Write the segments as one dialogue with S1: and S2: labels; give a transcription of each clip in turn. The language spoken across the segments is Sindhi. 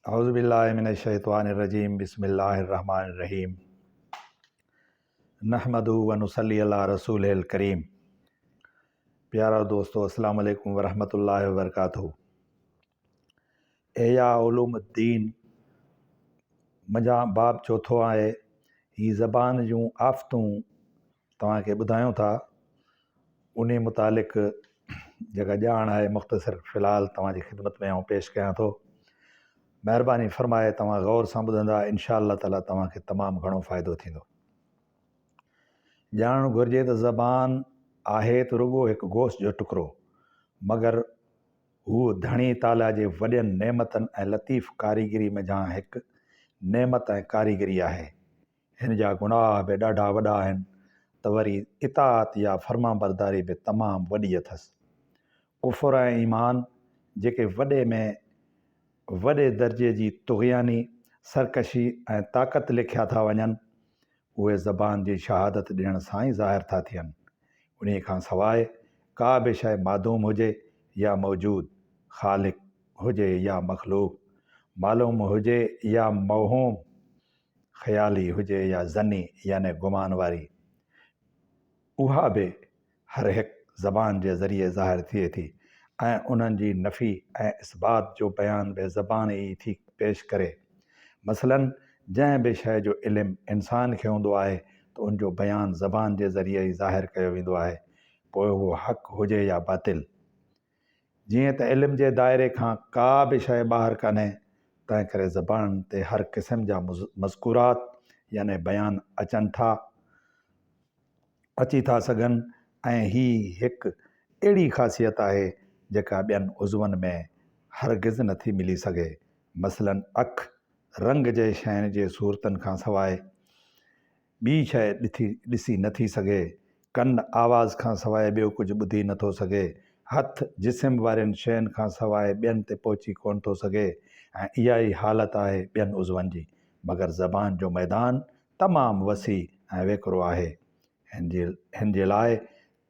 S1: اعوذ بالله من الشيطان الرجيم بسم الله الرحمن الرحيم نحمده ونصلي على رسوله الڪريم پيارا دوستو السلام عليڪم ورحمة الله وبرڪاته احياء علوم الدين منجهان باب چوٿو آهي هي زبان جون آفتون توهان کي ٻڌايون ٿا انهي متعلق جيڪا ڄاڻ آهي مختصر في الحال توهان جي خدمت ۾ آئون پيش ڪيان ٿو. مهرباني فرمائي توهان غور سان ٻڌندا انشاء الله تعالي توهان کي تمام گهڻو فائدو ٿيندو. ڄاڻڻ گهرجي ته زبان آهي ته رڳو هڪ گوشت جو ٽڪرو مگر هوء ڌڻي تعالي جي وڏين نعمتن ۽ لطيف ڪاريگري منجهان هڪ نعمت ۽ ڪاريگري آهي. هن جا گناهه به ڏاڍا وڏا آهن ته وري اطاعت يا فرمانبرداري به تمام وڏي اٿس. ڪفر ۽ ايمان جيڪي وڏي ۾ وڏي درجي جي طغياني، سرڪشي ۽ طاقت ليکيا ٿا وڃن، اهي زبان جي شهادت ڏيڻ سان ئي ظاهر ٿا ٿين. انهيء کان سواء ڪا به شيء معدوم هجي يا موجود، خالق هجي يا مخلوق، معلوم هجي يا موهوم، خيالي هجي يا ظني يعني گمان واري، اها به هر هڪ زبان جي ذريعي ظاهر ٿئي ٿي ۽ انهن جي نفي ۽ اثبات جو بيان به زبان ئي ٿي پيش ڪري. مثلاً جنهن به شيء جو علم انسان کي هوندو آهي ته ان جو بيان زبان جي ذريعي ئي ظاهر ڪيو ويندو آهي، پوء اهو حق هجي يا باطل. جيئن ته علم جي دائري کان ڪا به شيء ٻاهر ڪانهي، تنهنڪري زبان تي هر قسم جا مذڪورات يعني بيان اچن ٿا، اچي ٿا سگهن ۽ هي هڪ اهڙي خاصيت آهي جيڪا ٻين عضون ۾ هرگز نٿي ملي سگهي. مثلاً اک رنگ جي شين جي صورتن کان سواء ٻي شيء ڏٿي ڏسي نه ٿي سگهي، ڪن آواز کان سواء ٻيو ڪجهه ٻڌي نه ٿو سگهي، هٿ جسم وارين شين کان سواء ٻين تي پهچي ڪونه ٿو سگهي ۽ اها ئي حالت آهي ٻين عضون جي. مگر زبان جو ميدان تمام وسيع ۽ ويڪرو آهي. هن جي هن جي لاء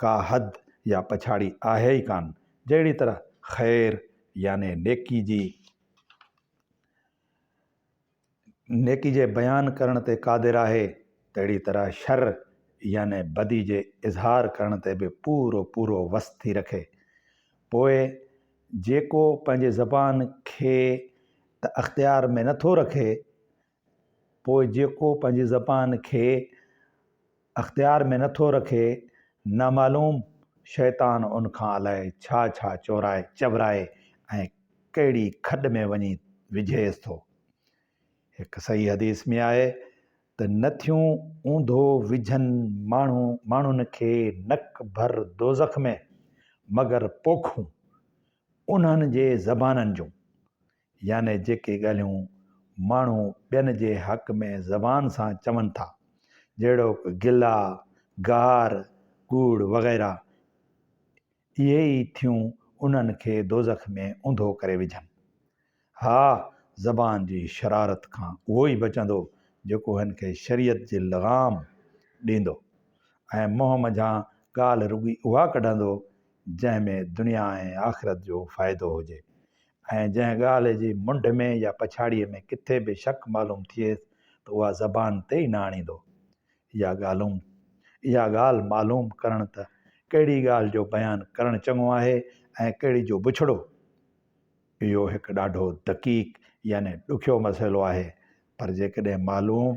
S1: ڪا حد يا پڇاڙي آهي ئي ڪانه. جهڙي طرح خير يعني نيڪي جي نيڪي جي بيان ڪرڻ تي قادر آهي، تهڙي طرح شر يعني بدي جي اظهار ڪرڻ تي به پورو پورو وس ٿي رکي. پوء جيڪو پنهنجي زبان کي ته اختيار ۾ نٿو رکي، پوء جيڪو پنهنجي زبان کي اختيار ۾ نٿو رکي، نامعلوم شيطان ان کان الائي ڇا ڇا چورائي چورائي ۽ ڪهڙي کڏ ۾ وڃي وجهيس ٿو. هڪ صحيح حديث ۾ آهي ته نه ٿيون اونڌو وجهن ماڻهو ماڻهن کي نڪ ڀر دوزخ ۾ مگر پوکون انهن جي زبانن جون. يعني جيڪي ڳالهيون ماڻهو ٻين جي حق ۾ زبان سان چون ٿا، جهڙوڪ گلا، گار، ڪوڙ وغيره، اهي ئي ٿيون انهن کي دوزخ ۾ اونڌو ڪري وجهن. ها، زبان جي شرارت کان اهو ئي بچندو جيڪو هن کي شريعت جي لغام ڏيندو ۽ منهن منجهان ڳالهه رڳي اها ڪڍندو جنهن ۾ دنيا ۽ آخرت جو فائدو هجي ۽ جنهن ڳالهه جي منڍ ۾ يا پڇاڙيء ۾ ڪٿي به شڪ معلوم ٿئيس ته اها زبان تي ئي نه آڻيندو. اها ڳالهوم اها ڳالهه معلوم ڪرڻ ته ڪهڙي ڳالهه جو بيان ڪرڻ چڱو آهي ۽ ڪهڙي جو بڇڙو، اهو هڪ ڏاڍو دقيق يعني ڏکيو مسئلو آهي، پر جيڪڏهن معلوم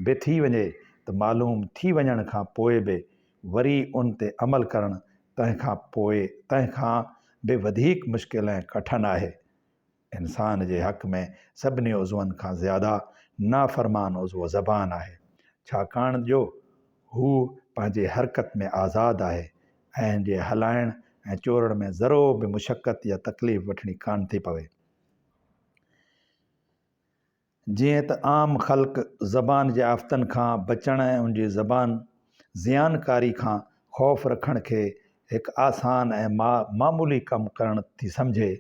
S1: به ٿي وڃي ته معلوم ٿي وڃڻ کان پوء به وري ان تي عمل ڪرڻ تنهن کان پوء تنهن کان به وڌيڪ مشڪل ۽ ڪٺن آهي. انسان جي حق ۾ سڀني عضون کان زياده نافرمان عضوو زبان آهي، ڇاڪاڻ جو هو پنهنجي حرڪت ۾ آزاد آهي ۽ هن جي هلائڻ ۽ چورڻ ۾ ذرو به مشقت يا تڪليف وٺڻي ڪانه ٿي پوي. جيئن ته عام خلق زبان جي آفتن کان بچڻ ۽ ان جي زبان زيانڪاري کان خوف رکڻ کي هڪ آسان ۽ معمولي ڪم ڪرڻ ٿي سمجهي.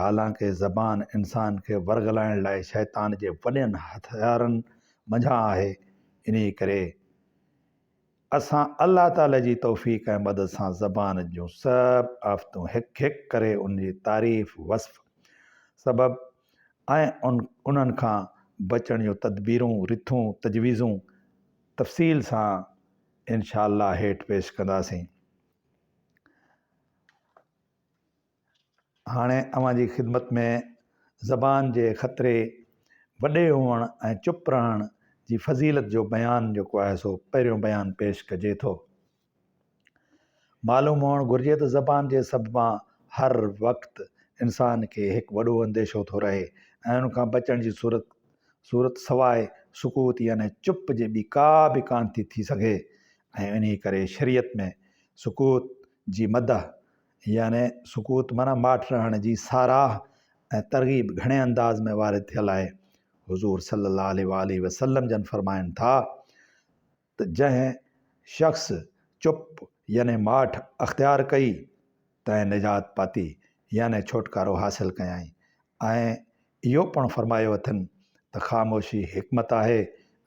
S1: حالانڪه زبان انسان کي ورغلائڻ لاء شيطان جي وڏن هٿيارن منجهان آهي، انهيء ڪري اسان الله تعالي جي توفيق ۽ مدد سان زبان جون سڀ آفتون هڪ هڪ ڪري ان جي تعريف، وصف، سبب ۽ انهن کان بچڻ جون تدبيرون، رٿون، تجويزون تفصيل سان انشاء الله هيٺ پيش ڪنداسين. هاڻي اوهان جي خدمت ۾ زبان جي خطري وڏي هئڻ ۽ چپ رهڻ جي فضيلت جو بيان جيڪو آهي سو پهريون بيان پيش ڪجي ٿو. معلوم هئڻ گهرجي ته زبان جي سببان هر وقت انسان کي هڪ وڏو انديشو ٿو رهي ۽ ان کان بچڻ جي صورت صورت سواء سڪوت يعني چپ جي ٻي ڪا به ڪانه ٿي ٿي سگهي ۽ انهي ڪري شريعت ۾ سڪوت جي مدح يعني سڪوت معنيٰ ماٺ رهڻ جي ساراهه ۽ ترغيب گهڻي انداز ۾ وارد ٿيل آهي. حضور صلي الله عليه واٰله وسلم جن فرمائن ٿا ته جنهن شخص چپ يعني ماٺ اختيار ڪئي تنهن نجات پاتي يعني ڇوٽڪارو حاصل ڪيائين ۽ اهو پڻ فرمايو اٿن ته خاموشي حڪمت آهي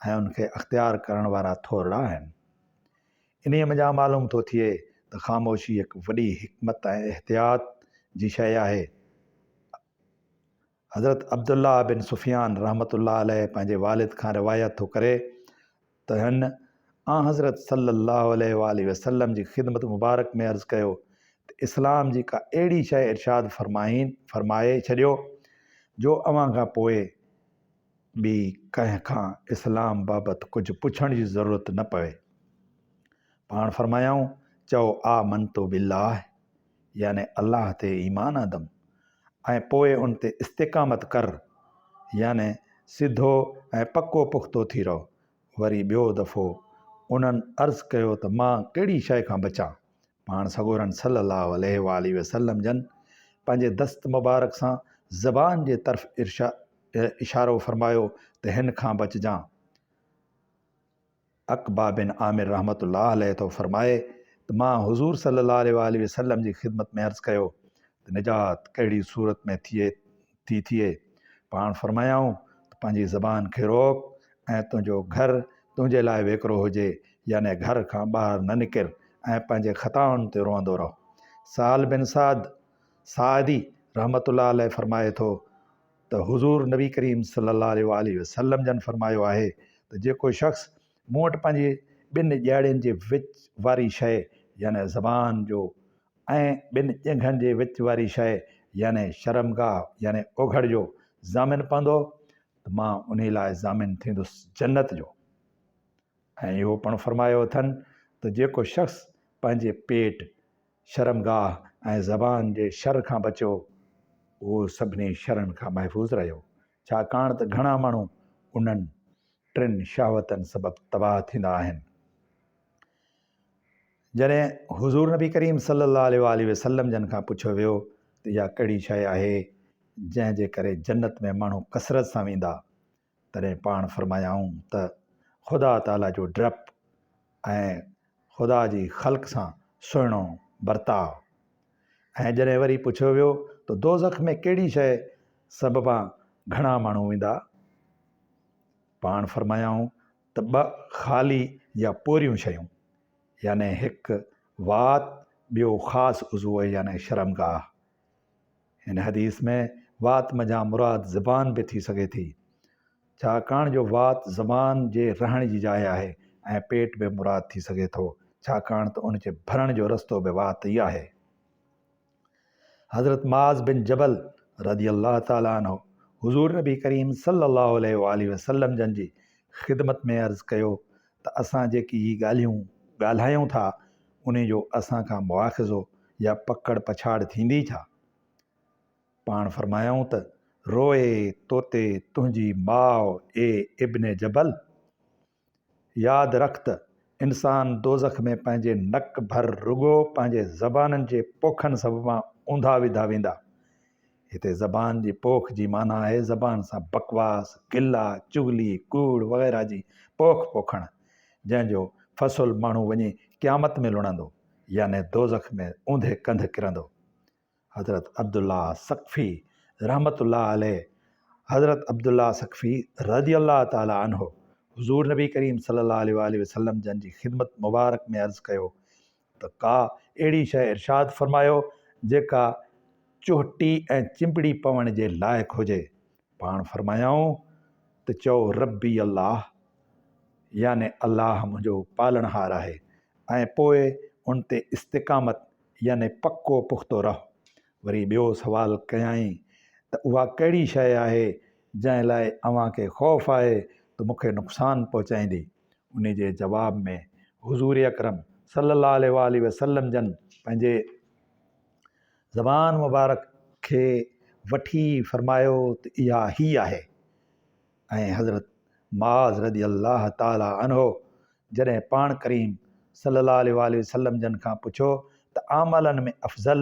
S1: ۽ ان کي اختيار ڪرڻ وارا ٿورڙا آهن. انهيء منجهان معلوم ٿو ٿئي ته خاموشي هڪ وڏي حڪمت ۽ احتياط جي شيء آهي. حضرت عبدالله بن سفيان رحمة الله عليه پنهنجي والد کان روايت ٿو ڪري ته هن آنحضرت صلّي الله عليه واٰله وسلّم جي خدمت مبارڪ ۾ عرض ڪيو ته اسلام جي ڪا اهڙي شيء ارشاد فرمائين فرمائي ڇڏيو جو اوهان کان پوء ٻي ڪنهن کان اسلام بابت ڪجهه پڇڻ جي ضرورت نه پوي. پاڻ فرمايائون، چئو آمنت بالله يعني الله تي ايمان آندم. ۽ پوء ان تي استقامت ڪر، يعني سڌو ۽ پڪو پختو ٿي رهو. وري ٻيو دفعو انهن عرض ڪيو ته مان ڪهڙي شيء کان بچان؟ پاڻ سڳورن صلّي اللّٰه عليه واٰله وسلّم جن پنهنجي دست مبارڪ سان زبان جي طرف اشارو فرمايو ته هن کان بچجان. عقبه بن عامر رحمة الله عليه ٿو فرمائي ته مان حضور صلي الله عليه واٰله وسلم جي خدمت ۾ عرض ڪيو ته نجات ڪهڙي صورت ۾ ٿئي ٿي ٿئي؟ پاڻ فرمايائون ته پنهنجي زبان کي روڪ ۽ تنهنجو گهر تنهنجي لاء ويڪرو هجي يعني گهر کان ٻاهر نه نڪر ۽ پنهنجي خطائن تي روئندو رهه. سهل بن سعد ساعدي رحمة الله عليه فرمائي ٿو ته حضور نبي ڪريم صلي الله عليه واٰله وسلم جن فرمايو آهي ته جيڪو شخص مون وٽ پنهنجي ٻن ڄاڙين جي وچ واري شيء يعني زبان جو ۽ ٻن ڄنگهن جي وچ واري شيء يعني شرمگاهه يعني اوگهڙ جو ضامن پوندو ته مان انهي لاء ضامن ٿيندس جنت جو. ۽ اهو پڻ فرمايو اٿن ته جيڪو شخص پنهنجي پيٽ شرمگاهه ۽ زبان جي شر کان بچيو، اهو سڀني شرن کان محفوظ رهيو، ڇاڪاڻ ته گهڻا ماڻهو انهن ٽن شهوتن سبب تباهه ٿيندا آهن. جڏهن حضور نبي ڪريم صلي الله عليه واٰله وسلم جن کان پڇيو ويو ته اها ڪهڙي شيء آهي، جنهن جي ڪري جنت ۾ ماڻهو ڪثرت سان ويندا؟ تڏهن پاڻ فرمايائون ته خدا تعاليٰ جو ڊپ ۽ خدا جي خلق سان سهڻو برتاء. ۽ جڏهن وري پڇيو ويو ته دوزخ ۾ ڪهڙي شيء سببان گهڻا ماڻهو ويندا؟ پاڻ فرمايائون ته ٻه خالي يا پوريون شيون، يعني هڪ وات ٻيو خاص عضوو يعني شرمگاهه. هن حديث ۾ وات منجهان مراد زبان به ٿي سگهي ٿي، ڇاڪاڻ جو وات زبان جي رهڻ جي جاء آهي ۽ پيٽ به مراد ٿي سگهي ٿو، ڇاڪاڻ ته ان جي ڀرڻ جو رستو به وات ئي آهي. حضرت معاذ بن جبل رضي الله تعالٰي عنه حضور نبي ڪريم صلي الله عليه واٰله وسلم جن جي خدمت ۾ عرض ڪيو ته اسان جيڪي هي ڳالهيون ڳالهايون ٿا انهي جو اسان کان مواخذو يا پڪڙ پڇاڙ ٿيندي ڇا؟ پاڻ فرمايائون ته روئي توتي تنهنجي ماء اي ابن جبل! ياد رک ته انسان دوزخ ۾ پنهنجي نڪ ڀر رڳو پنهنجي زبانن جي پوکن سببان اونڌا وڌا ويندا. هتي زبان جي پوک جي معنيٰ آهي زبان سان بڪواس، گلا، چغلي، ڪوڙ وغيره جي پوک پوکڻ، جنهن جو فصل ماڻهو وڃي قيامت ۾ لڻندو يعني دوزخ ۾ اونڌي ڪنڌ ڪرندو. حضرت عبدالله ثقفي رحمة الله عليه حضرت عبدالله ثقفي رضي الله تعالٰي عنه حضور نبي ڪريم صلي الله عليه واٰله وسلم جن جي خدمت مبارڪ ۾ عرض ڪيو ته ڪا اهڙي شيء ارشاد فرمايو جيڪا چهٽي ۽ چنبڙي پوڻ جي لائق هجي. پاڻ فرمايائون ته چئو ربي الله يعني الله منهنجو پالڻهار آهي ۽ پوء ان تي استقامت يعني پڪو پختو رهه. وري ٻيو سوال ڪيائين ته اها ڪهڙي شيء آهي جنهن لاء اوهان کي خوف آهي ته مون کي نقصان پهچائيندي؟ انهي جي جواب ۾ حضور اڪرم صلي الله عليه واٰله وسلم جن پنهنجي زبان مبارڪ کي وٺي فرمايو ته اها هي آهي ۽ حضرت معاذ رضي الله تعالٰي عنه جڏهن پاڻ ڪريم صلي الله عليه واٰله وسلم جن کان پڇيو ته اعمالن ۾ افضل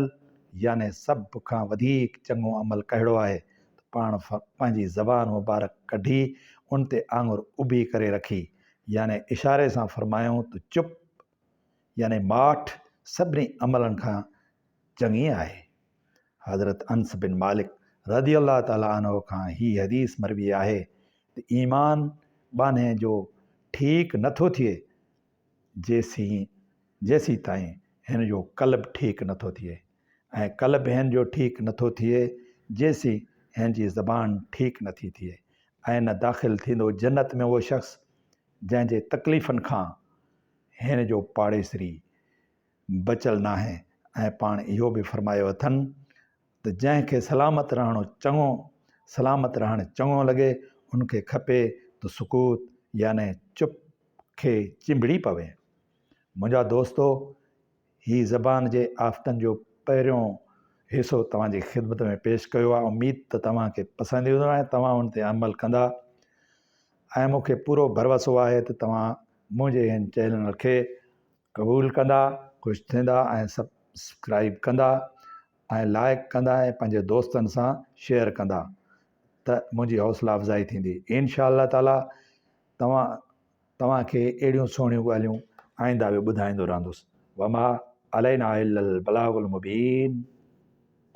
S1: يعني سڀ کان وڌيڪ چڱو عمل ڪهڙو آهي ته پاڻ پنهنجي زبان مبارڪ ڪڍي ان تي آڱر اڀي ڪري رکي يعني اشاري سان فرمايائون ته چپ يعني ماٺ سڀني عملن کان چڱي آهي. حضرت انس بن مالڪ رضي الله تعالٰي عنه کان هي حديث مروي آهي ته ايمان ٻانهي جو ٺيڪ نه ٿو ٿئي جيسين جيسيتائين هن جو قلب ٺيڪ نه ٿو ٿئي ۽ قلب هن جو ٺيڪ نه ٿو ٿئي جيسين هن جي زبان ٺيڪ نه ٿي ٿئي ۽ نه داخل ٿيندو جنت ۾ اهو شخص جنهن جي تڪليفن کان هن جو پاڙيسري بچيل ناهي ۽ پاڻ اهو به فرمايو اٿن ته جنهن کي سلامت رهڻو چڱو سلامت رهڻ چڱو لڳي ان کي کپي ته سڪوت يعني چپ کي چنبڙي پوي. منهنجا دوستو هي زبان جي آفتن جو پهريون حصو توهان جي خدمت ۾ پيش ڪيو آهي اميد ته توهان کي پسند ايندو ۽ توهان ان تي عمل ڪندا ۽ مون کي پورو ڀروسو آهي ته توهان منهنجي هن چينل کي قبول ڪندا خوش ٿيندا ۽ سبسڪرائب ڪندا ۽ لائڪ ڪندا ۽ پنهنجي دوستن سان شيئر ڪندا ته منهنجي حوصله افزائي ٿيندي انشاء الله تعالي توهان توهان کي اهڙيون سهڻيون ڳالهيون آئنده به ٻڌائيندو رهندس. وما علينا الا البلاغ المبين.